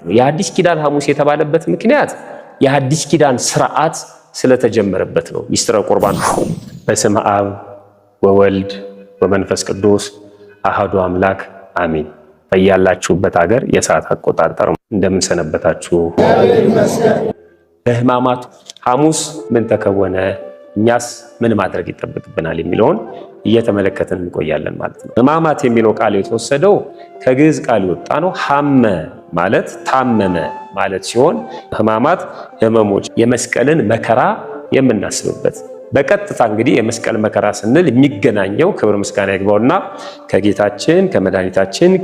ነው። የሐዲስ ኪዳን ሐሙስ የተባለበት ምክንያት የሐዲስ ኪዳን ስርዓት ስለተጀመረበት ነው። ሚስጥረ ቁርባን። በስመ አብ ወወልድ ወመንፈስ ቅዱስ አሐዱ አምላክ አሚን። በያላችሁበት ሀገር የሰዓት አቆጣጠር እንደምንሰነበታችሁ። በሕማማቱ ሐሙስ ምን ተከወነ፣ እኛስ ምን ማድረግ ይጠበቅብናል የሚለውን እየተመለከትን እንቆያለን ማለት ነው። ሕማማት የሚለው ቃል የተወሰደው ከግዕዝ ቃል የወጣ ነው። ሐመ ማለት ታመመ ማለት ሲሆን ሕማማት ሕመሞች፣ የመስቀልን መከራ የምናስብበት፣ በቀጥታ እንግዲህ የመስቀል መከራ ስንል የሚገናኘው ክብር ምስጋና ይግባውና ከጌታችን ከመድኃኒታችን